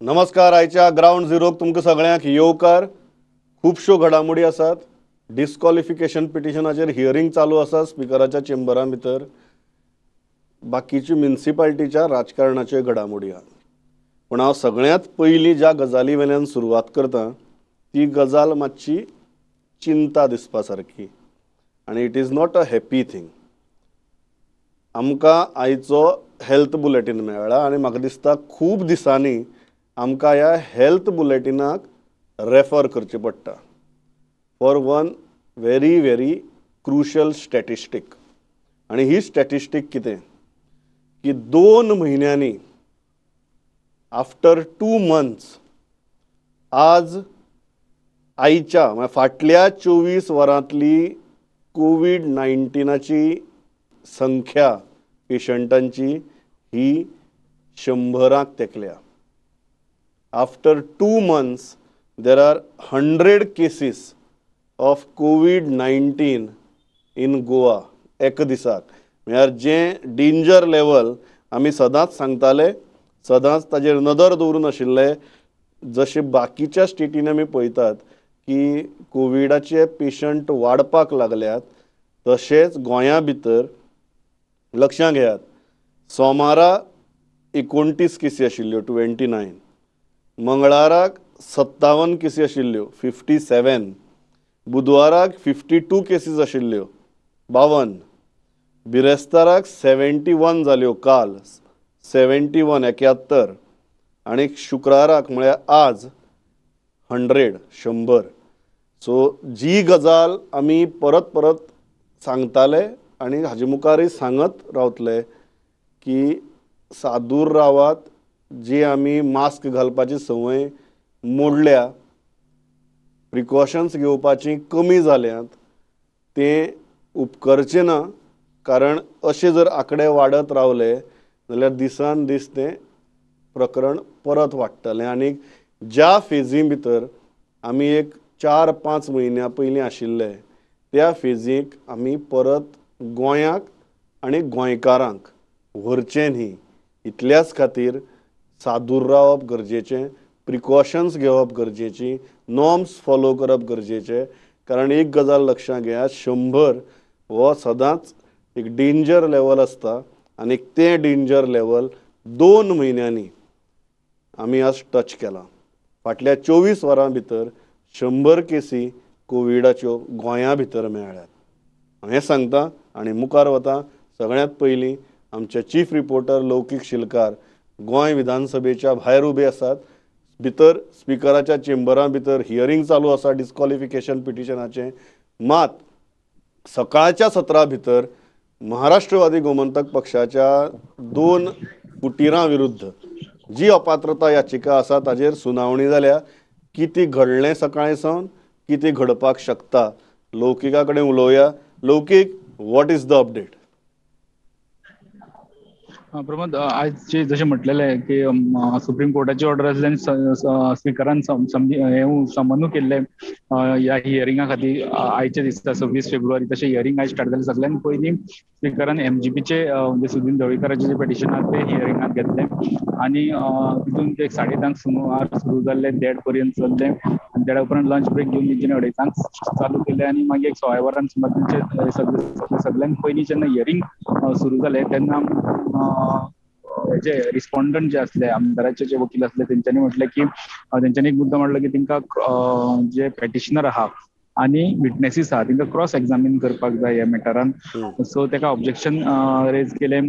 नमस्कार. आयच्या ग्रावंड झिरोक तुमकां सगळ्यांक येवकार. खुबश्यो घडामोडी आसात. डिस्क्वॉलिफिकेशन पिटिशनाचेर हियरींग चालू आसा स्पिकराच्या चेंबरा भितर. बाकीची म्युनिसिपालिटीच्या राजकारणाच्यो घडामोडी आहात. पूण हांव सगळ्यांत पयलीं ज्या गजाली वेल्यान सुरवात करता ती गजाल मातशी चिंता दिसपा सारकी आनी it is not a happy thing. आमकां आयचो हेल्थ बुलेटीन मेळ्ळा आनी म्हाका दिसता खूब दिसांनी आमकां ह्या हेल्थ बुलेटिनाक रेफर करचें पडटा for one very very crucial statistic. आनी ही स्टॅटिस्टीक कितें की 2 म्हयन्यांनी आफ्टर 2 मंथ्स आज आयच्या म्हळ्यार फाटल्या 24 वरांतली कोवीड-19ची संख्या पेशंटांची ही 100 तेंकल्या. After 2 months there are 100 cases of COVID-19 in Goa एका दिसाक. म्हळ्यार जें डेंजर लेवल आमी सदांच सांगताले, सदांच ताजेर नदर दवरून आशिल्ले, जशें बाकीच्या स्टेटीन आमी पळयतात की कोविडाचे पेशंट वाडपाक लागल्यात, तशेंच गोंया भितर लक्षां घेयात, सोमारा 29 केसी आशिल्ल्यो 29, मंगळाराक 57 केसी आशिल्ल्यो 57, बुधवाराक 52 केसीस आशिल्ल्यो 52, बिरेस्ताराक 71 जाल्यो काल 71 71, आनी शुक्राराक म्हळ्यार आज 100. सो जी गजाल आमी परत परत सांगताले आनी हाजे मुखारय सांगत रावतले की सादूर रावात. जी आमी मास्क घालपाची संवय मोडल्या, प्रिकॉशन्स घेवपाची कमी जाल्यात, तें उपकरचें ना. कारण अशें जर आंकडे वाडत रावले जाल्यार दिसान दीस तें प्रकरण परत वाडटलें. आनी ज्या फेजी भितर आमी एक 4-5 म्हयन्यां पयलीं आशिल्ले त्या फेजीक आमी परत गोंयाक आनी गोंयकारांक व्हरचें न्ही. इतल्याच खातीर सादूर रावप गरजेचें, प्रिकॉशन्स घेवप गरजेची, नॉर्म्स फॉलो करप गरजेचें. कारण एक गजाल लक्षांत घेयात, 100 हो सदांच एक डेंजर लेवल आसता आनी तें डेंजर लेवल 2 म्हयन्यांनी आमी आज टच केलां. फाटल्या 24 वरां भितर 100 केसी कोविडाच्यो गोंया भितर मेळ्ळ्यात. हांव हें सांगता आनी मुखार वता. सगळ्यांत पयलीं आमचे चीफ रिपोर्टर लौकीक शिलकार गोंय विधानसभेच्या भायर उबे आसात. भितर स्पिकराच्या चेंबरा भितर हियरींग चालू आसा डिस्क्वॉलिफिकेशन पिटिशनाचें. मात सकाळच्या सत्रा भितर महाराष्ट्रवादी गोमंतक पक्षाच्या 2 फुटिरां विरुद्ध जी अपात्रता याचिका आसा ताजेर सुनावणी जाल्या. कितें घडलें सकाळीं सावन, कितें घडपाक शकता, लौकिका कडेन उलोवया. Laukik, what is the update? Pramod, आयज जे जशें म्हटलेलें की सुप्रीम कोर्टाची ऑर्डर आसली आनी स्पिकरान समनू केल्लें ह्या हियरिंगा खातीर आयच्या दिसा 26 फेब्रुवारी, तशें हियरींग आयज स्टार्ट जालें. सगळ्यान पयलीं स्पिकरान एमजीपीचे म्हणजे सुदीन ढवळीकाराचे जे पिटिशन आहा ते हियरिंगाक घेतलें आनी तितून ते 10:30 सुमार सुरू जाल्लें, 1:30 पर्यंत चल्लें आनी देडा उपरांत लंच ब्रेक घेवन तेंच्यांनी 2:30 चालू केलें आनी मागीर 1.25 वरान सुमार तेंचे सगळे सगळ्यान पयलीं जेन्ना हियरींग सुरू जालें तेन्ना जे रिस्पॉन्डंट जे असले आमदाराचे जे वकील असले तेंच्यांनी म्हटलें की तेंच्यांनी एक मुद्दो मांडलो की तेंकां जे पेटिशनर आहा आनी विटनेसीस आहा तेंकां क्रॉस एग्जामीन करपाक जाय ह्या मॅटरान. सो तेका ऑब्जेक्शन रेज केलें,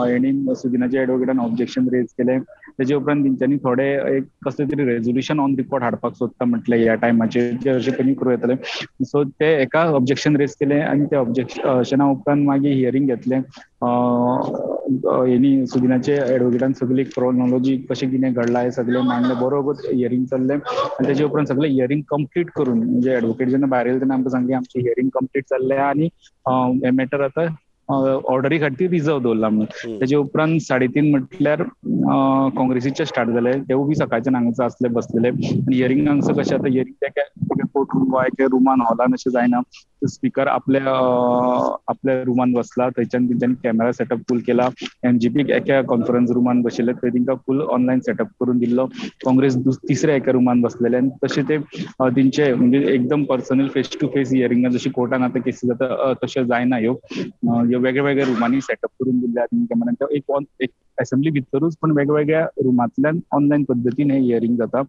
हेणी सुदिनाच्या एडवोकेटान ऑब्जेक्शन रेज केलें. तेजे उपरांत तेंच्यांनी थोडे एक कसलें तरी रेजोल्युशन ऑन रिकॉर्ड हाडपाक सोदता म्हटलें ह्या टायमाचेर, जे अशें कमी करूं येतलें. सो ते एका ऑब्जेक्शन रेज केलें आनी त्या ऑब्जेक्शना उपरांत मागीर हियरींग घेतलें. हेणी सुदिनाचे एडवोकेटान सगळी क्रोनॉलॉजी कशें कितें घडलां हें सगळें मांडलें, बरोबर हियरींग चल्लें आनी तेजे उपरांत सगळें हियरींग कंप्लीट करून म्हणजे एडवोकेट जेन्ना भायर येयले तेन्ना आमकां सांगलें आमचें हियरींग कंप्लीट जाल्लें आनी हें मॅटर आतां ऑर्डरी खातीर रिजर्व दवरला म्हणून. तेजे उपरांत 3:30 म्हटल्यार काँग्रेसीचे स्टार्ट जाले, तेवूय बी सकाळच्यान हांगासर आसले बसलेले. आनी हियरींग हांगासर कशें आतां हियरींग वेगवेगळे कोर्ट रूम वा एका रुमान हॉलान अशें जायना. स्पीकर आपल्या आपल्या रुमान बसला, थंयच्यान तेंच्यांनी कॅमेरा सेटअप फूल केला. एमजीपीक एका कॉन्फरन्स रुमान बशिल्ले, थंय तांकां फूल ऑनलायन सेटअप करून दिल्लो. काँग्रेस तिसऱ्या एका रुमान बसलेले आनी तशें ते तेंचे म्हणजे एकदम पर्सनल फेस टू फेस हियरिंगा जशी कोर्टान आतां केसी जाता तशें जायना. ह्यो ह्यो वेगळे वेगळे रुमांनी सेटअप करून दिल्ले आनी एक असेंब्ली भितरूच पण वेगवेगळ्या रुमांतल्यान ऑनलायन पद्दतीन हे हियरिंग जाता.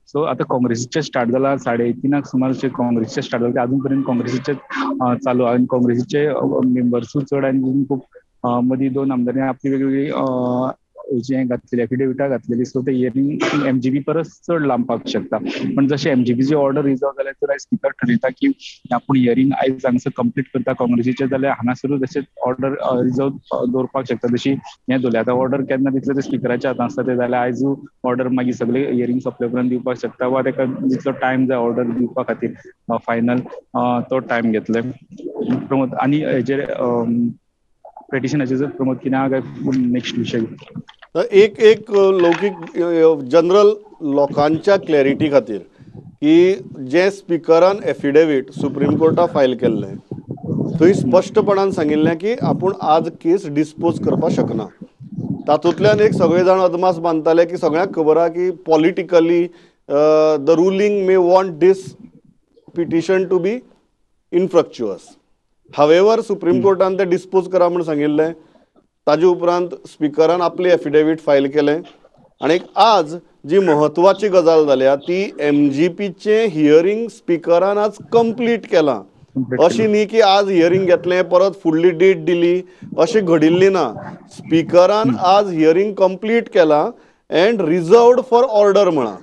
सो आतां काँग्रेसीचे स्टार्ट जाला 3:30 सुमार काँग्रेसीचे स्टार्ट जाला, अजून पर्यंत काँग्रेसीचे चालू आनी काँग्रेसीचे मेंबर्सूय चड आनी खूब मदीं 2 आमदारांनी आपली वेगवेगळी हें घातलेली एफिडेविटां घातलेली. सो ते हियरिंग एमजीपी परस चड लांबपाक शकता. पण जशें एमजीपीची ऑर्डर रिजर्व जाल्यार तर आयज स्पीकर ठरयता की आपूण हियरिंग आयज हांगासर कंप्लीट करता काँग्रेसीचे, जाल्यार हांगासरूच तशेंच ऑर्डर रिजर्व दवरपाक शकता. तशी हें दवरलें. आतां ऑर्डर केन्ना दितले ते स्पिकराच्या हातान आसता, ते जाल्यार आयजू ऑर्डर मागीर सगळे हियरिंग सोंपले उपरांत दिवपाक शकता वा ताका जितलो टायम जाय ऑर्डर दिवपा खातीर फायनल तो टायम घेतले. प्रमोद, आनी हेजेर पेटिशनाचेर प्रमोद कितें आहा काय नेक्स्ट विशय? एक एक लौकीक जनरल लोकांच्या क्लॅरिटी खातीर की जे स्पिकरान एफिडेवीट सुप्रीम कोर्टा फायल केल्लें थंय स्पश्टपणान सांगिल्लें की आपूण आज केस डिस्पोज करपाक शकना. तातूंतल्यान एक सगळे जाण अदमास बांदताले की सगळ्यांक खबर आहा की politically the ruling may want this petition to be infructuous. However supreme कोर्टान ते डिस्पोज करा म्हूण सांगिल्लें. ताजे उपरांत स्पिकरान आपली एफिडेवीट फायल केलें आनी आज जी म्हत्वाची गजाल जाल्या ती एमजीपीचें हियरींग स्पिकरान आज कंप्लीट केलां. अशी न्ही की आज हियरींग घेतलें परत फुडली डेट दिली, अशें घडिल्ली ना. स्पिकरान आज हियरींग कंप्लीट केलां एंड रिजर्वड फॉर ऑर्डर म्हळां.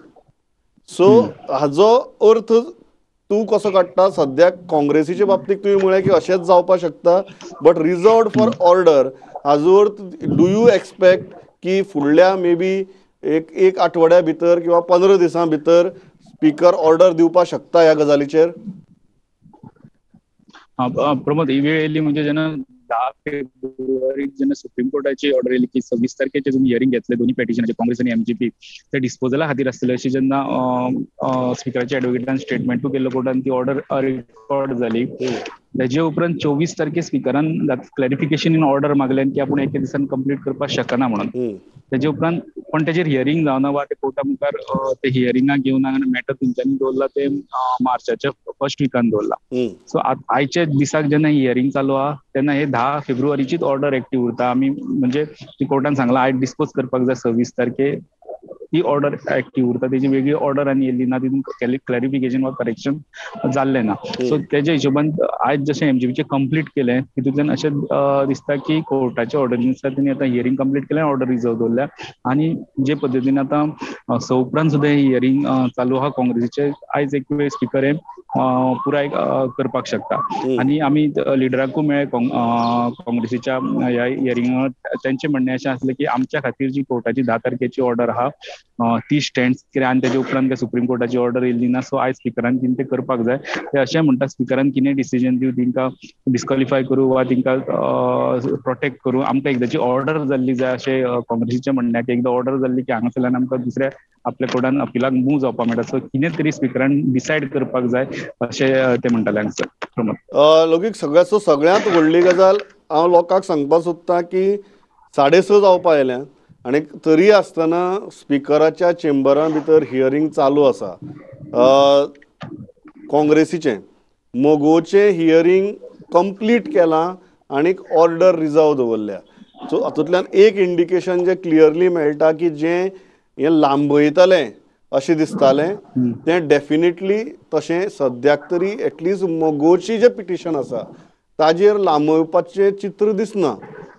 सो हाजो अर्थ तूं कसो काडटा? सद्याक काँग्रेसीचे बाबतींत तुवें म्हळें की अशेंच जावपाक शकता, बट रिजर्वड फॉर ऑर्डर हाजो अर्थ do you expect की फुडल्या मे बी एक एक आठवड्या भितर किंवा 15 दिसां भितर स्पीकर ऑर्डर दिवपाक शकता ह्या गजालीचेर? प्रमोद, ही वेळ येयली म्हणजे जेन्ना 10 फेब्रुवारीक जेन्ना सुप्रीम कोर्टाची ऑर्डर येयली की 26 तारखेचे तुमी हियरिंग घेतले दोन्ही पेटिशनाचे काँग्रेस आनी एमजीपी ते डिस्पोजला खातीर आसतले अशी जेन्ना स्पिकराच्या एडवोकेटान स्टेटमेंटूय केल्लो कोर्टान, ती ऑर्डर रिकॉर्ड जाली. तेजे उपरांत 24 तारखे स्पिकरान क्लॅरिफिकेशन इन ऑर्डर मागलें की आपूण एके दिसान कंप्लीट करपाक शकना म्हणून. तेजे उपरांत पण तेजेर हियरिंग जावना वा ते कोर्टा मुखार ते हियरिंगाक घेवन हांगा मॅटर तेंच्यांनी दवरला ते मार्चाच्या फर्स्ट विकान दवरला. सो आयच्या दिसाक जेन्ना हियरिंग चालू आहा तेन्ना हे 10 फेब्रुवारीचीच ऑर्डर एक्टीव उरता. आमी म्हणजे कोर्टान सांगला आयज डिस्पोज करपाक जाय 26 तारखे, ती ऑर्डर एक्टीव उरता. तेजी वेगळी ऑर्डर आनी येयली ना, तितून क्लॅरिफिकेशन वा करेक्शन जाल्लें ना. सो तेज्या हिशोबान आयज जशें एमजीपीचें कंप्लीट केलें तितूंतल्यान अशें दिसता की कोर्टाच्या ऑर्डरीनुसार तेणी आतां हियरिंग कंप्लीट केलें, ऑर्डर रिजर्व दवरल्या. आनी जे पद्दतीन आतां 6 उपरांत सुद्दां हियरिंग चालू आहा काँग्रेसीचें, आयज एक वेळ स्पिकर हे पुराय करपाक शकता. आनी आमी लिडरांकूय मेळ्ळे काँग्रेसीच्या ह्या हियरिंगाक, तेंचें म्हणणें अशें आसलें की आमच्या खातीर जी कोर्टाची 10 तारखेची ऑर्डर आहा ती स्टँड्स कितें आनी तेजे उपरांत काय सुप्रीम कोर्टाची ऑर्डर येयली ना. सो आयज स्पिकरान कितें तें करपाक जाय. ते अशें म्हणटा स्पिकरान कितें डिसिजन दिवं, तांकां डिस्क्वॉलिफाय करूं वा तांकां प्रोटेक्ट करूं, आमकां एकदांची ऑर्डर जाल्ली जाय अशें काँग्रेसीचें म्हणणें की एकदां ऑर्डर जाल्ली की हांगासरल्यान आमकां दुसऱ्या आपल्या कोर्टान अपिलाक मूव जावपाक मेळटा. सो कितें तरी स्पिकरान डिसायड करपाक जाय अशें ते म्हणटाले हांगासर. प्रमोद, लौकीक सगळ्याचो सगळ्यांत व्हडली गजाल हांव लोकांक सांगपाक सोदतां की 6:30 जावपा आयल्यान आनी तरी आसतना स्पिकराच्या चेंबरा भितर हियरींग चालू आसा. काँग्रेसीचें मगोचें हियरींग कंप्लीट केलां आनी ऑर्डर रिजर्व दवरल्या. सो हातूंतल्यान एक इंडिकेशन जें क्लियरली मेळटा की जें हें लांबयतलें अशें दिसतालें तें डेफिनेटली तशें सद्याक तरी एटलिस्ट मगोची जें पिटिशन आसा ताजेर लांबोवपाचें चित्र दिसना.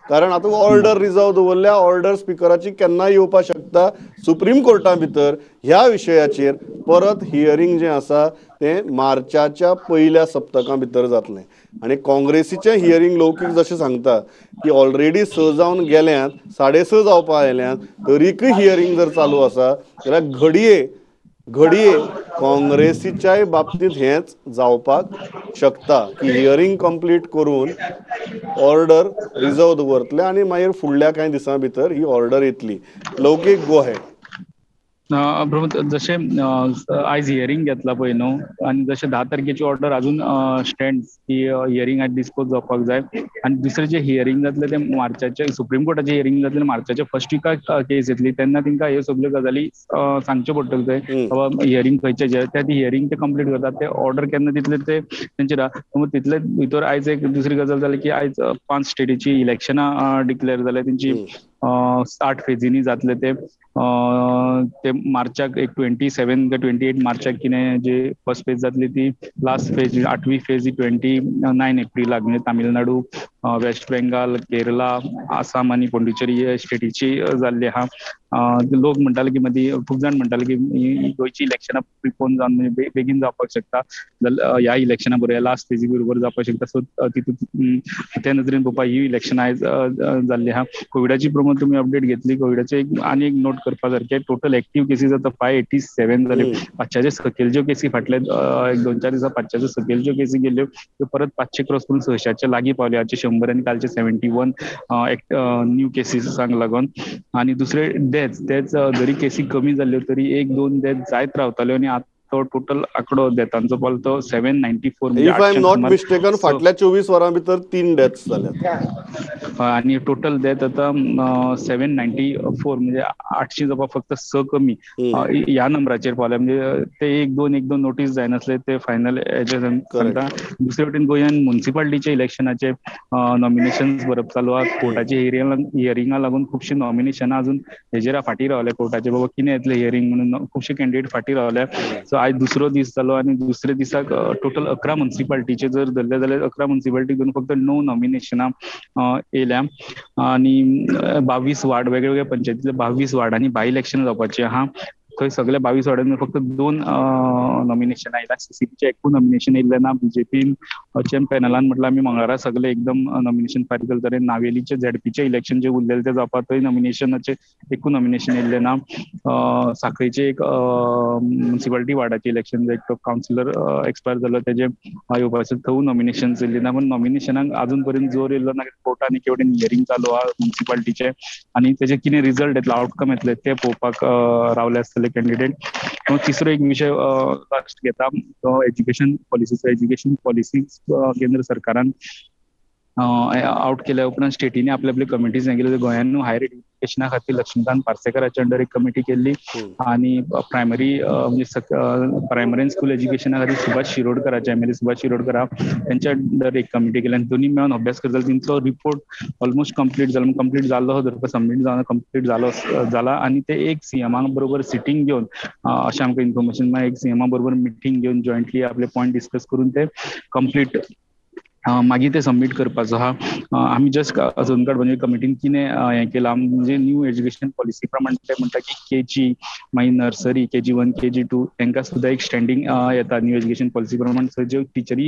कारण आतां ऑर्डर रिजर्व दवरल्या, ऑर्डर स्पिकराची केन्नाय येवपाक शकता. सुप्रीम कोर्टा भितर ह्या विशयाचेर परत हियरींग जें आसा तें मार्चाच्या पयल्या सप्तका भितर जातलें. आनी काँग्रेसीचें हियरींग लौकीक जशें सांगता की ऑलरेडी 6 जावन गेल्यात, 6:30 जावपा आयल्यात, तरीकय हियरींग जर चालू आसा जाल्यार घडये घडये काँग्रेसीच्याय बाबतींत हेंच जावपाक शकता की हियरींग कंप्लीट करून ऑर्डर रिजर्व दवरतले आनी मागीर फुडल्या कांय दिसां भितर ही ऑर्डर येतली. लौकीक, गो अहेड. जशें आयज हियरींग घेतला पळय न्हू, आनी जशें 10 तारखेची ऑर्डर अजून स्टँड की हियरींग आयज डिस्पोज जावपाक जाय. आनी दुसरें जे हियरींग जातलें तें मार्चाचे सुप्रीम कोर्टाचें हियरींग जातलें, मार्चाचे फर्स्ट विकाक केस येतली, तेन्ना तांकां ह्यो सगल्यो गजाली सांगच्यो पडटल्यो. थंय बाबा हियरींग खंयचें जे त्या हियरींग ते कंप्लीट करतात, ते ऑर्डर केन्ना दितले ते तेंचेर. तितले भितर आयज एक दुसरी गजाल जाली की आयज 5 स्टेटीची इलेक्शनां डिक्लेअर जाल्या, तेंची 8 फेजींनी जातले ते. ते मार्चाक एक 27 का 28 मार्चाक कितें जे फर्स्ट फेज जातली ती लास्ट फेज 8वी फेज ही 29 एप्रिलाक, म्हणजे तामिळनाडू, वेस्ट बेंगाल, केरला, आसाम आनी पोंडिचेरी हे स्टेटीची जाल्ली आहा. लोक म्हणटाले की मदीं खूब जाण म्हणटाले की गोंयची इलेक्शनां प्रिपोन जावन म्हणजे बेगीन जावपाक शकता, ह्या इलेक्शना बरोबर लास्ट फेजी बरोबर जावपाक शकता. सो तितून त्या नदरेन पळोवपाक ही इलेक्शनां आयज जाल्ली आहा. कोविडाची प्रमाण तुमी अपडेट घेतली, कोविडाचे एक आनी एक नोट करपा सारकें, टोटल एक्टीव केसीस आतां 587 जाल्यो. 500 सकयल ज्यो केसी फाटले एक 2-4 दिसा 500 सकयल ज्यो केसी गेल्यो त्यो परत 500 क्रॉस करून 600 लागीं पावल्यो. आजचे 100 आनी कालचे 71 न्यू केसीसांक लागून. आनी दुसरे डेथ जरी केसी कमी जाल्यो तरी 1-2 डेथ जायत रावताल्यो आनी आतां तो टोटल आंकडो डेथांचो पावलो तो 794. If I am not mistaken फाटल्या 24 वरां भितर 3 डेथ्स जाल्यात आनी टोटल डेथ आतां 794, म्हणजे 800 जावपाक फक्त 6 कमी ह्या नंबराचेर पावल्या. म्हणजे ते 1-2 नोटीस जायनासले ते फायनल हेजे सांगता. दुसरे वटेन गोंयान मुन्सिपालिटीचे इलेक्शनाचे नॉमिनेशन भरप चालू आहा. कोर्टाचे हियरिंगा लागून खुबशीं नॉमिनेशनां अजून हेजेर फाटीं रावले. कोर्टाचे बाबा कितें येतलें हियरींग म्हणून खुबशे कॅन्डिडेट फाटीं रावले. सो आयज दुसरो दीस जालो आनी दुसऱ्या दिसाक टोटल 11 मुन्सिपालिटीचे जर धरले जाल्यार 11 मुन्सिपालिटी धरून फक्त 9 नॉमिनेशनां येयल्या आनी 22 वार्ड, वेगवेगळ्या पंचायतींतले 22 वार्डांनी बाय इलेक्शन जावपाचें आहा. थंय सगळ्या 22 वार्डांनी फक्त 2 नॉमिनेशन आयला. सीसीपीचें एकूय नॉमिनेशन येयल्लें ना. बीजेपीन पॅनलान म्हटल्यार आमी मंगळारा सगळे एकदम नॉमिनेशन फायल करतले. नावेलीचे झेडपीचे इलेक्शन जे उरलेले ते जावपा थंय नॉमिनेशनाचे एकूय नॉमिनेशन येयल्लें ना. साखळीचे एक मुन्सिपालिटी वार्डाचे इलेक्शन एक कावन्सिलर एक्सपायर जालो तेजे येवपाचें थंय नॉमिनेशन येयल्लें ना. पूण नॉमिनेशनाक अजून पर्यंत जोर येयल्लो ना. कोर्टान एके वटेन हियरींग चालू आहा मुन्सिपालिटीचे आनी तेजे कितें रिजल्ट येतलो, आवटकम येतले ते पळोवपाक रावले आसतले कॅन्डिडेट. तिसरो एक विशय लास्ट घेता तो एज्युकेशन पॉलिसीचो. एज्युकेशन पॉलिसी केंद्र सरकारान आवट केल्या उपरांत स्टेटींनी आपले आपले कमिटीज हें केले. गोंयान हायर एज्युकेशना खातीर लक्ष्मीकांत पार्सेकराच्या अंडर एक कमिटी केल्ली आनी प्रायमरी म्हणजे प्रायमरी आनी स्कूल एज्युकेशना खातीर सुभाष शिरोडकराचे एमएलए सुभाष शिरोडकर त्यांच्या अंडर एक कमिटी केली आनी दोन्ही मेळून अभ्यास करताले. तेंचो रिपोर्ट ऑलमोस्ट कंप्लीट जालो, कंप्लीट जाल्लो धरपा सबमीट जावन कंप्लीट जालो जाला आनी ते एक सीएमा बरोबर सिटींग घेवन अशें आमकां इन्फॉर्मेशन मागीर एक सीएमा बरोबर मिटींग घेवन जॉयंटली आपले पॉयंट डिस्कस करून ते कंप्लीट मागीर ते सबमीट करपाचो आहा. आमी जस्ट अजून काडपाचे कमिटीन कितें हें केलां म्हणजे न्यू एज्युकेशन पॉलिसी प्रमाण ते म्हणटा की केजी मागीर नर्सरी KG 1 KG 2 तांकां सुद्दां एक स्टँडींग येता न्यू एज्युकेशन पॉलिसी प्रमाण. सो ज्यो टिचरी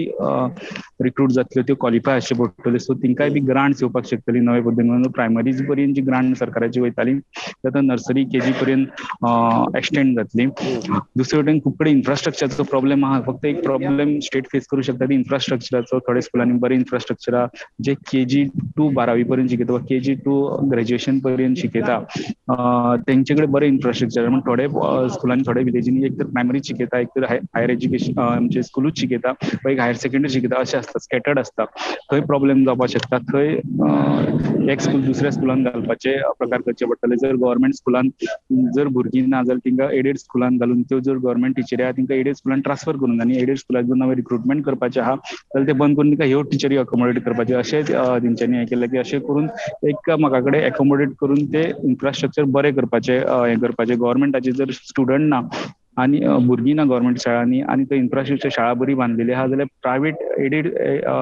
रिक्रूट जातल्यो त्यो क्वॉलिफाय आसच्यो पडटल्यो. सो तांकांय बी ग्रांट्स येवपाक शकतली नवे पद्दतीन. म्हणून प्रायमरीज पर्यंत जी ग्रांट सरकाराची वयताली ते आतां नर्सरी केजी पर्यंत एक्सटेंड जातली. दुसरे वटेन खूब कडेन इन्फ्रास्ट्रक्चराचो प्रॉब्लेम आहा. फक्त एक प्रॉब्लेम स्टेट फेस करूं शकता ती इन्फ्रास्ट्रक्चराचो. थोडे स्कुलांनी बरें इन्फ्रास्ट्रक्चर जे KG 2 12वी पर्यंत शिकयता वा KG 2 graduation पर्यंत शिकयता तेंचे कडेन बरें इन्फ्रास्ट्रक्चर. पूण थोडे स्कुलांनी थोडे विलेजींनी एक तर प्रायमरी शिकयता, एक तर हायर एज्युकेशन आमचे स्कुलूच शिकयता वा एक हायर सेकंडरी शिकयता अशें आसता, स्कॅटर्ड आसता. थंय प्रॉब्लेम जावपाक शकता. थंय एक स्कूल दुसऱ्या स्कुलान घालपाचे प्रकार करचे पडटले. जर गव्हर्मेंट स्कुलान जर भुरगीं ना जाल्यार तांकां एडेड स्कुलान घालून त्यो जर गव्हर्मेंट टिचरी आहा तांकां एडेड स्कुलान ट्रान्सफर करून आनी एडेड स्कुलाक जर नवें रिक्रुटमेंट करपाचें आहा जाल्यार ते बंद करून तांकां ह्यो टिचरी अकोमोडेट करपाचे अशें तेंच्यांनी हें केलें की अशें करून एकामेका कडेन एकोमोडेट करून ते इन्फ्रास्ट्रक्चर बरें करपाचें हें करपाचें. गव्हर्मेंटाचे जर स्टुडंट ना आनी भुरगीं ना गव्हर्मेंट शाळांनी आनी ते इन्फ्रास्ट्रक्चर शाळा बरी बांदलेली आहा जाल्यार प्रायवेट एडेड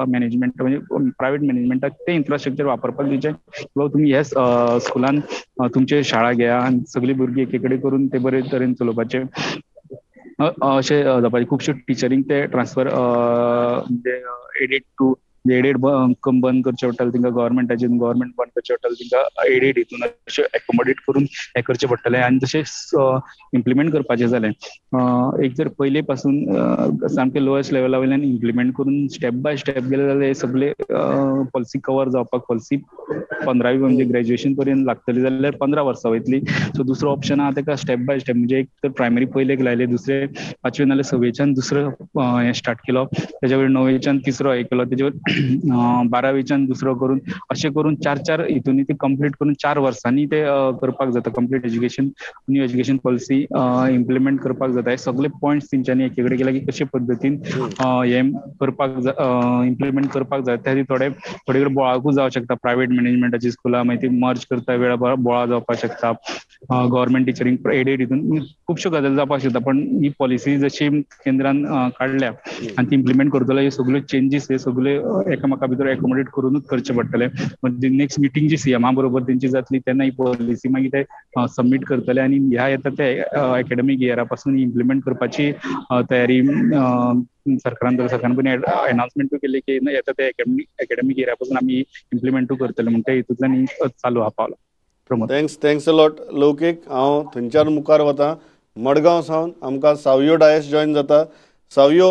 मॅनेजमेंट म्हणजे प्रायवेट मॅनेजमेंटाक ते इन्फ्रास्ट्रक्चर वापरपाक दिवचें. बाबा तुमी ह्या स्कुलान तुमचे शाळा घेया आनी सगळीं भुरगीं एके कडेन करून ते बरे तरेन चलोवपाचें अशें जावपाचें. खुबश्यो टिचरींक ते ट्रान्सफर म्हणजे एडेड टू एडेड बंद करचें पडटलें तांकां, गव्हर्मेंटाचे गव्हर्मेंट बंद करचें पडटलें तांकां, एडेड हितून अशें एकोमोडेट करून हें करचें पडटलें. आनी तशें इम्प्लिमेंट करपाचें जालें एक जर पयले पासून सामकें लोएस्ट लेवला वयल्यान इम्प्लिमेंट करून स्टेप बाय स्टेप गेले जाल्यार हे सगळे पॉलिसी कवर जावपाक, पॉलिसी 15वी म्हणजे ग्रॅज्युएशन पर्यंत लागतली जाल्यार 15 वर्सां वयतली. सो दुसरो ऑप्शन आहा तेका स्टेप बाय स्टेप, म्हणजे एक तर प्रायमरी पयलेक लायले, दुसरे 5वे नाल्यार 6वेच्यान दुसरो हें स्टार्ट केलो, तेच्या वयर 9वेच्यान तिसरो हे केलो, तेजे वयर 12वेच्यान दुसरो करून अशें करून 4-4 हितून ते कंप्लीट करून 4 वर्सांनी ते करपाक जाता. Complete education, new education policy implement करपाक जाता. हे सगळे पॉयंट्स तेंच्यांनी एके कडेन केले की कशे पद्दतीन हे करपाक इम्प्लिमेंट करपाक जाय. त्या खातीर थोडे थोडे कडेन बोळाकूय जावंक शकता, प्रायवेट मॅनेजमेंटाची स्कुलां मागीर ती मर्ज करता वेळार बोळा जावपाक शकता, गव्हर्मेंट टिचरींग एडेड हितून खुबश्यो गजाली जावपाक शकता. पण ही पॉलिसी जशी केंद्रान काडल्या आनी ती इम्प्लिमेंट करतले, हे सगळे चेंजीस हे सगळे एकामेका भितर एकोमोडेट करूनच करचे पडटले. नेक्स्ट मिटींग जी सीएमा बरोबर तेंची जातली तेन्ना ही पॉलिसी मागीर ते सबमीट करतले आनी ह्या येता ते एकेडमीक इयरा पासून इम्प्लिमेंट करपाची तयारी सरकारान सरकारान पण अनाउन्समेंटूय केली की येता ते एकेडमीक इयरा पासून आमी इम्प्लिमेंटूय करतले. म्हणटा हितूंतल्यान चालू आहा पावलां. Pramod, thanks, thanks a lot Laukik. हांव थंयच्यान मुखार वता, मडगांव सावन आमकां सावयो डायस जॉयन जाता. सावयो,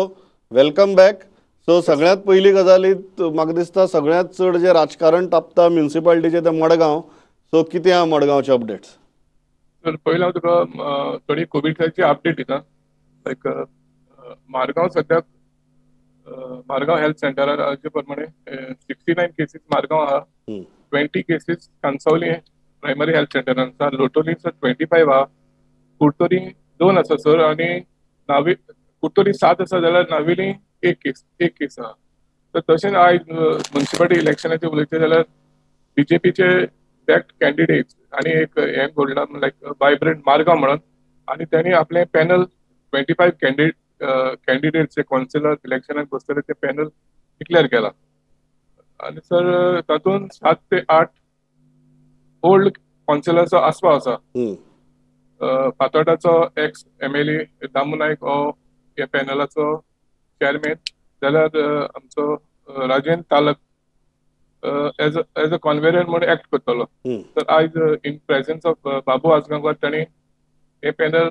welcome back. सो सगळ्यांत पयली गजाली म्हाका दिसता सगळ्यांत चड जें राजकारण तापता म्युनिसिपालिटीचें तें मडगांव. सो कितें आहा मडगांवचे अपडेट्स? सर पयलीं हांव तुका थोडी कोविडाची अपडेट दिता. लायक मारगांव सद्याक मारगांव हेल्थ सेंटरार जे प्रमाणे 69 केसीस मारगांव आहा, 20 केसीस कांसावली प्रायमरी हेल्थ सेंटरान आसा, लोटोली सर 25 आहा, कुडतरी 2 आसा सर, आनी नावी कुडतरी 7 आसा जाल्यार नावेली एक केस आहा. तर तशेंच आयज म्युनिसिपालिटी इलेक्शनाचे उलयचे जाल्यार बीजेपीचे बॅक्ड कॅन्डिडेट्स आनी एक हें घडलां लायक वायब्रंट मारगांव म्हणून, आनी तेणी आपलें पॅनल 25 कॅन्डिडेट्स जे कौन्सिलर इलेक्शनाक बसतले ते पॅनल डिक्लेअर केला. आनी सर तातूंत 7 ते 8 ओल्ड कौन्सिलरचो आस्पाव आसा. फातोर्डाचो ex MLA Damu Naik हो ह्या पॅनलाचो चेअरमॅन, जाल्यार आमचो Rajendra Talak as a convener म्हणून एक्ट करतलो. तर आयज इन प्रेझेन्स ऑफ बाबू आजगांवकार तांणी हे पॅनल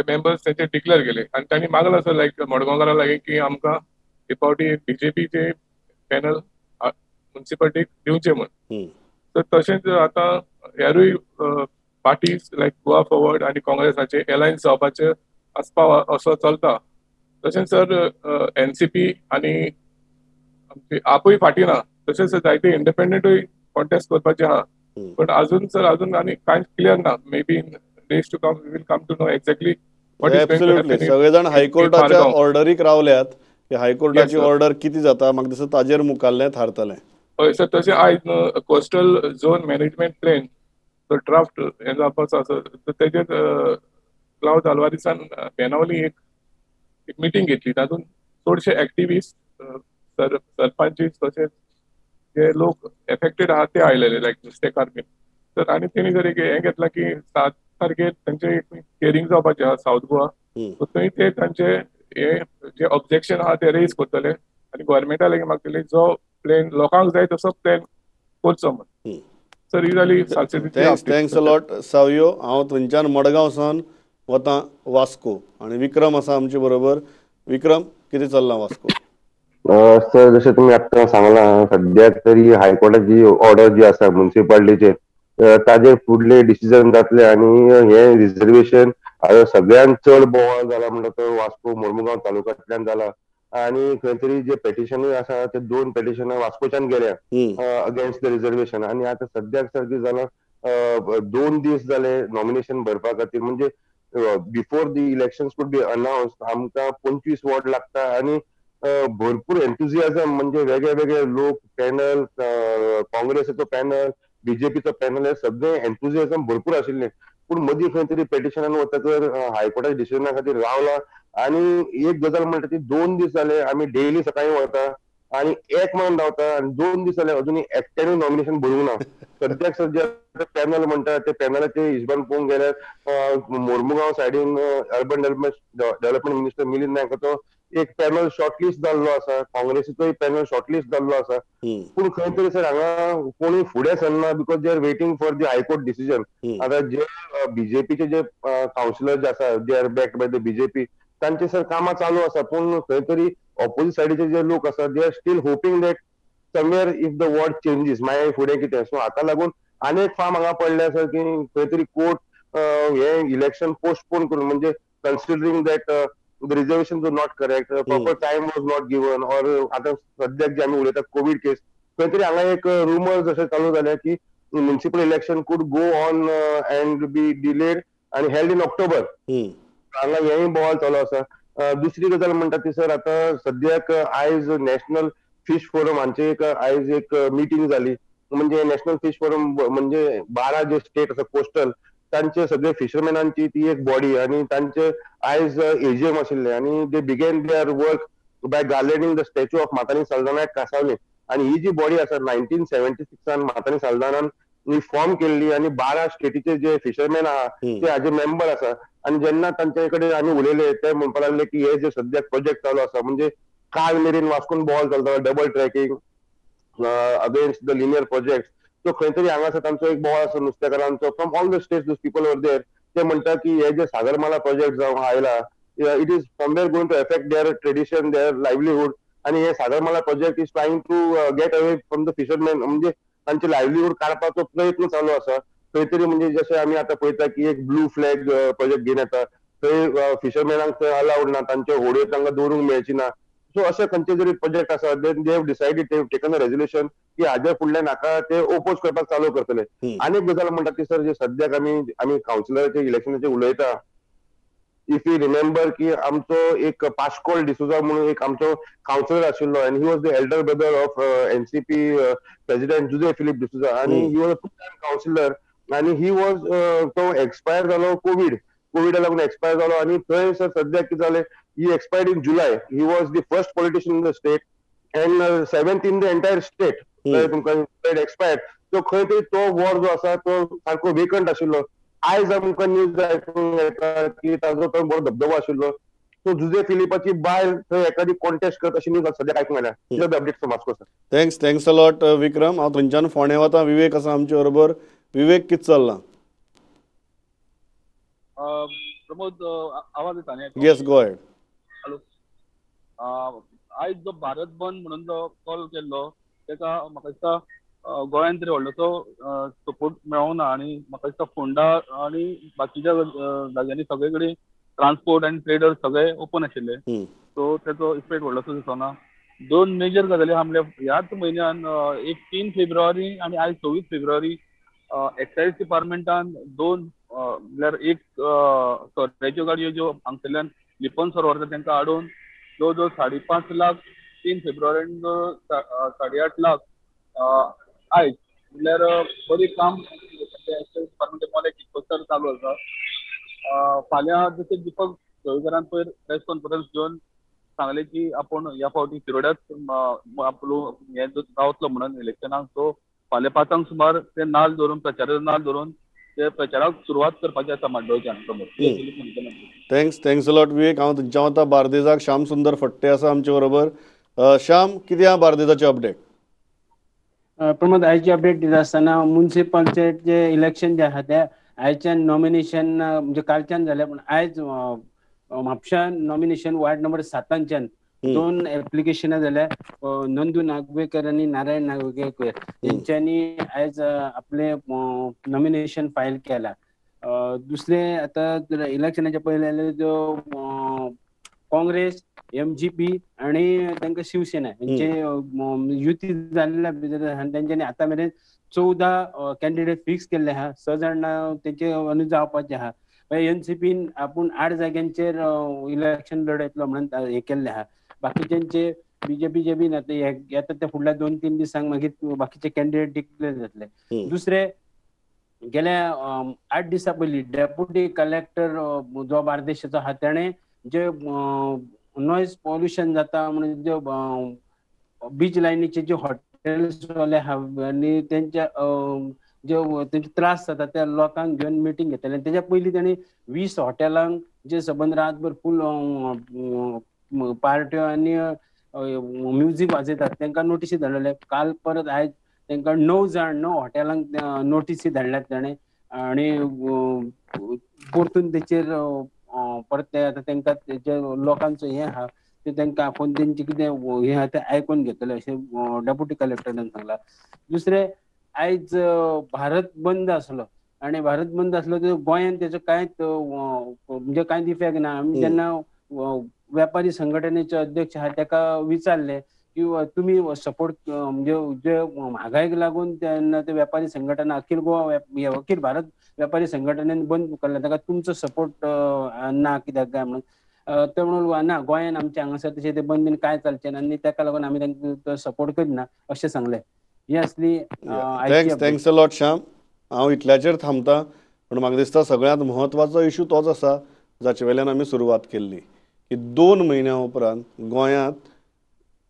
मेंबर्स तांचे डिक्लेअर केले आनी तांणी मागलां सर लायक मडगांवकारां लागीं की आमकां हे फावटी बीजेपीचे पॅनल म्युनिसिपालिटीक दिवचें म्हूण. तर तशेंच आतां हेरूय पार्टीज लायक गोवा फॉरवर्ड आनी काँग्रेसाचे एलायन्स जावपाचे आसपाव असो चलता. तशेंच सर एनसीपी आनी आमची आपूय फाटीं ना, तशेंच जायते इंडिपेंडंटूय कॉन्टेस्ट करपाचे आहा, पण अजून सर अजून आनी कांयच क्लियर ना. Maybe in days to come we will come to know exactly what is going to happen. सगळे जाण हायकोर्टाच्या ऑर्डरीक रावल्यात की हायकोर्टाची ऑर्डर कितें जाता म्हाका दिसता ताजेर मुखाल्लें थारतलें. हय सर, तशें आयज कोस्टल झोन मॅनेजमेंट प्लॅन तो ड्राफ्ट हें जावपाचो आसा, तर तेजेर क्लावद आल्वारीसान बेनावली एक मिटींग घेतली. तातूंत चडशे एक्टिविस्ट सरपंच तशेंच जे लोक एफेक्टेड आहा ते आयलेले लायक नुस्तेकार बीन. तर आनी तेणी जर एक हें घेतलां की 7 तारखेर तांचे हियरींग जावपाचें आहा सावथ गोवा, थंय ते तांचे हे जे ऑब्जेक्शन आहा ते रेज करतले आनी गोवोरमेंटा लागीं मागतले जो प्लॅन लोकांक जाय तसो प्लॅन करचो म्हूण. सर ही जाली thanks, thanks a lot Savio. हांव थंयच्यान मडगांव सावन वता वास्को आनी विक्रम आसा आमचे बरोबर. विक्रम, कितें चल्लां वास्को? सर जशें तुमी आत्तां सांगलां, सद्याक तरी हायकोर्टाची ऑर्डर जी आसा म्युनिसिपालिटीचेर ताजेर फुडले डिसिजन जातले आनी हें रिजर्वेशन सगळ्यांत चड बोवाळ जाला म्हणटा तो वास्को मोर्मुगांव तालुक्यांतल्यान जाला आनी खंय तरी जे पेटिशनूय आसा ते 2 पेटिशनां वास्कोच्यान गेल्या अगेन्स्ट the reservation. आनी आतां सद्याक सर कितें जालां, 2 दीस जाले नॉमिनेशन भरपा खातीर, म्हणजे before the elections could be announce आमकां 25 वॉर्ड लागता आनी भरपूर एन्थुजियाझम, म्हणजे वेगळे वेगळे लोक पॅनल, काँग्रेसीचो पॅनल, बीजेपीचो पॅनल, हे सगळे एन्थुजियाझम भरपूर आशिल्ले. पूण मदीं खंय तरी पेटिशनान वतकर हायकोर्टाच्या डिसिजना खातीर रावला. आनी एक गजाल म्हणटा ती 2 दीस जाले आमी डेली सकाळीं वता आनी एक म्हणून रावता आनी 2 दीस जाले अजून एकट्यानूय नॉमिनेशन भरूंक ना. सद्याक सद्या पॅनल म्हणटा ते पॅनलाचे हिशोबान पळोवंक गेल्यार मोर्मुगांव सायडीन अर्बन डेव्हलपमेंट मिनिस्टर मिलिंद नायकाचो एक पॅनल शॉर्टलिस्ट जाल्लो आसा, काँग्रेसीचोय पॅनल शॉर्टलिस्ट जाल्लो आसा, पूण खंय तरी सर हांगा कोणी फुडें सरना because they are waiting for the high court decision. आतां जे बीजेपीचे जे कावन्सिलर जे आसा they are backed by the BJP, तांचे सर कामां चालू आसा, पूण खंय तरी ऑपोजीट सायडीचे जे लोक आसा they are still hoping that somewhere if the ward changes मागीर फुडें कितें. सो हाका लागून आनी एक फार्म हांगा पडले आसा की खंय तरी कोर्ट हे इलेक्शन पोस्टपोन करून, म्हणजे considering that the reservation was not correct, proper time was not given, or आतां सद्याक जे आमी उलयता कोवीड केस, खंय तरी हांगा एक रुमर्स अशें चालू जाले की municipal election could go on and be delayed आनी हेल्ड इन ऑक्टोबर. हांगा हेंय बोवाळ चालू आसा. दुसरी गजाल म्हणटा ती सर आतां सद्याक आयज नॅशनल फिश फोरम हांचे एक आयज एक मिटींग जाली. म्हणजे नॅशनल फिश फोरम म्हणजे 12 जे स्टेट आसा कोस्टल तांचे सगळे फिशरमॅनांची ती एक बॉडी आनी तांचे आयज एजीएम आशिल्ले आनी they began their work by garlanding the statue of Matanhy Saldanha at Cansaulim. आनी ही जी बॉडी आसा 1976 मातानी साल्दानान ही फॉर्म केल्ली आनी 12 स्टेटीचे जे फिशरमॅन आहा ते हाजे मेंबर आसा. आनी जेन्ना तांचे कडेन आमी उलयले ते म्हणपाक लागले की हे जे सद्याक प्रोजेक्ट चालू आसा म्हणजे काल मेरेन वास्कोन बॉल चलता double tracking against the linear project, so खंय तरी हांगासर तांचो एक बोवाळ आसा नुस्तेकारांचो from all the states those people were there. ते म्हणटा की हे जे सागरमाला प्रोजेक्ट जावं आयला it is somewhere going to affect their tradition, their livelihood. आनी हे Sagarmala project is trying to get away from the fisherman, म्हणजे तांचे लायवलीहूड काडपाचो प्रयत्न चालू आसा खंय तरी. म्हणजे जशें आमी आतां पळयता की एक ब्लू फ्लॅग प्रोजेक्ट घेवन येता, थंय फिशरमॅनांक थंय अलावड ना, तांच्यो होडयो तांकां दवरूंक मेळची ना. सो अशे खंयचे जरी प्रोजेक्ट आसा then they have decided, they have taken a resolution की हाज्या फुडल्यान हाका ते ओपोज करपाक चालू करतले. आनी एक गजाल म्हणटा ती सर, जे सद्याक आमी आमी कावन्सिलराचे इलेक्शनाचे उलयता, if you remember की आमचो एक पास्कोल डिसोजा म्हणून एक आमचो कावन्सिलर आशिल्लो आनी he was the elder brother of NCP president Jose Philip D'Souza आनी he was a 2 time councillor आनी he was तो एक्सपायर जालो कोविडा लागून एक्सपायर जालो. आनी थंय सर सद्याक कितें जालें, he expired in July. He was the first politician in the state and 7th in the entire state. तुमकां expired. So खंय तरी तो वॉर जो आसा तो सारको वेकंट आशिल्लो. आयज आमकां न्यूज आयकूंक येता की ताजो तो बरो धबधबो आशिल्लो. सो जुजे फिलिपाची बायल थंय एखादी कॉन्टेस्ट करत अशी न्यूज सद्याक आयकूंक मेळ्ळ्या. Update from Vasco sir. Thanks, thanks a lot Vikram. हांव थंयच्यान फोंडें वता, विवेक आसा आमचे बरोबर. विवेक, कितें चल्लां? प्रमोद, आवाज येता न्ही? Yes, go ahead. Hello. आयज जो भारत बंद म्हणून जो कॉल केल्लो तेका म्हाका दिसता गोंयान तरी व्हडलोसो सपोर्ट मेळोंक ना आनी म्हाका दिसता फोंडा आनी बाकीच्या जाग्यांनी सगळे कडेन ट्रान्सपोर्ट आनी ट्रेडर सगळे ओपन आशिल्ले, सो तेचो इफेक्ट व्हडलोसो दिसना. दोन मेजर गजाली आहा म्हणल्यार ह्याच म्हयन्यान एक 3 फेब्रुवारी आनी आयज 26 फेब्रुवारी एक्सायज डिपार्टमेंटान दोन म्हणल्यार एक सोऱ्याच्यो गाडयो ज्यो हांगसरल्यान लिपोन सोरो व्हरता तांकां आडोवन जवळ जवळ 5.5 लाख 3 फेब्रुवारीन 8.5 लाख आयज म्हणल्यार बरी काम एक्सायज डिपार्टमेंट मोलें किकोत्सव चालू आसा. फाल्यां जशें दीपक ढवळीकारान पयर प्रेस कॉन्फरन्स घेवन सांगलें की आपूण ह्या फावटी शिरोड्याच आपलो हें रावतलो म्हणून इलेक्शनाक, सो फाल्यां 5 सुमार ते नाल धरून प्रचाराचो नाल धरून ते प्रचाराक सुरवात करपाची आसा माड्डोळच्यान. Thanks, thanks a lot Vivek. हांव थंयच्यान वता बार्देजाक, श्याम सुंदर फट्टे आसा आमचे बरोबर. श्याम, कितें आहा बार्देजाचे अपडेट? प्रमोद, आयची अपडेट दिता आसतना मुन्सिपालचे जे इलेक्शन जे आहा ते आयच्यान नॉमिनेशन म्हणजे कालच्यान जालें, पूण आयज म्हापशान नॉमिनेशन वार्ड नंबर 7 2 एप्लिकेशनां जाल्या. नंदू नागवेकर आनी नारायण नागवेकर हेंच्यांनी आयज आपले नॉमिनेशन फायल केला. दुसरें आतां इलेक्शनाच्या पयलीं जाल्यार जो काँग्रेस, एमजीपी आनी तांकां शिवसेना हेंचे युती जाल्ल्या भितर आनी तेंच्यांनी आतां मेरेन 14 कॅन्डिडेट फिक्स केल्ले आहा. 6 जाण तेंचे अंदू जावपाचे आहा. एनसीपीन आपूण 8 जाग्यांचेर इलेक्शन लढयतलो म्हणून हे केल्ले आहा. बाकीच्यांचे बीजेपीचे बीन आतां येता ते फुडल्या 2-3 दिसांक मागीर बाकीचे कॅन्डिडेट डिक्लेअर जातले. दुसरे गेल्या 8 दिसां पयलीं डेप्युटी कलेक्टर जो बार्देशाचो आहा तेणें जे नॉयज पॉल्युशन जाता म्हणून जे बीच लायनीचे जे हॉटेल्स वाले आहा आनी तेंच्या जे तेंचे त्रास जाता त्या लोकांक घेवन मिटींग घेतले. तेच्या पयलीं तेणी 20 हॉटेलांक जे सबंद रातभर फूल पार्ट्यो आनी म्युजीक वाजयतात तांकां नोटीसी धाडलेले. काल परत आयज तांकां 9 जाण 9 हॉटेलांक नोटीसी धाडल्यात ताणें आनी परतून तेचेर परत ते आतां तांकां जे लोकांचो हें आहा ते तांकां आपोवन तेंचे कितें हें आहा तें आयकून घेतले अशें डेप्युटी कलेक्टरान सांगलां. दुसरें आयज भारत बंद आसलो आनी भारत बंद आसलो तर गोंयांत तेचो कांयच म्हणजे कांयच इफेक्ट ना. आमी जेन्ना व्यापारी संघटनेचे अध्यक्ष आहा ताका विचारलें की तुमी सपोर्ट म्हणजे जे म्हागायक लागून तेन्ना ते व्यापारी संघटना अखिल गोवा अखिल भारत व्यापारी संघटनेन बंद केल्लें ताका तुमचो सपोर्ट ना कित्याक काय म्हणून ते म्हणून ना गोंयान आमच्या हांगासर तशें ते बंद बीन कांय चलचें ना आनी ताका लागून आमी तांकां सपोर्ट करिना अशें सांगलें. ही आसली. Thanks a lot Shyam. हांव इतल्याचेर थांबता, पूण म्हाका दिसता सगळ्यांत म्हत्वाचो इशू तोच आसा जाचे वेल्यान आमी सुरवात केल्ली की 2 म्हयन्या उपरांत गोंयांत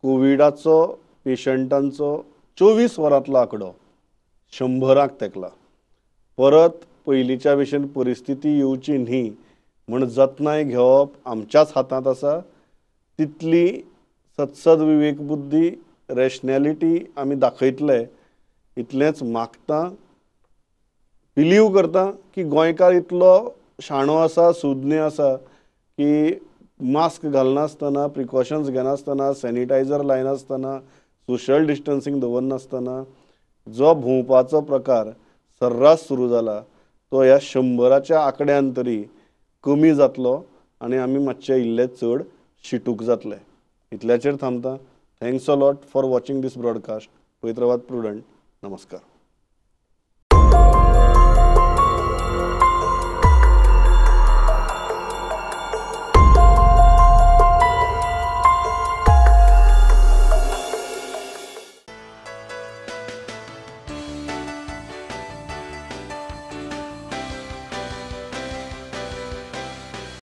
कोविडाचो पेशंटांचो 24 वरांतलो आंकडो 100 तेंकला. परत पयलींच्या भशेन परिस्थिती येवची न्ही म्हण जतनाय घेवप आमच्याच हातांत आसा. तितली सत्सद विवेक बुद्धी रॅशनॅलिटी आमी दाखयतले इतलेंच मागता. बिलीव करता की गोंयकार इतलो शाणो आसा, सुज्ञ आसा की मास्क घालनासतना, प्रिकॉशन्स घेनासतना, सॅनिटायझर लायनासतना, सोशल डिस्टन्सिंग दवरनासतना जो भोंवपाचो प्रकार सर्रास सुरू जाला तो ह्या 100च्या आंकड्यान तरी कमी जातलो आनी आमी मातशे इल्ले चड शिटूक जातले. इतल्याचेर थांबता. Thanks a lot for watching this broadcast. पळयत रावात प्रुडंट. नमस्कार.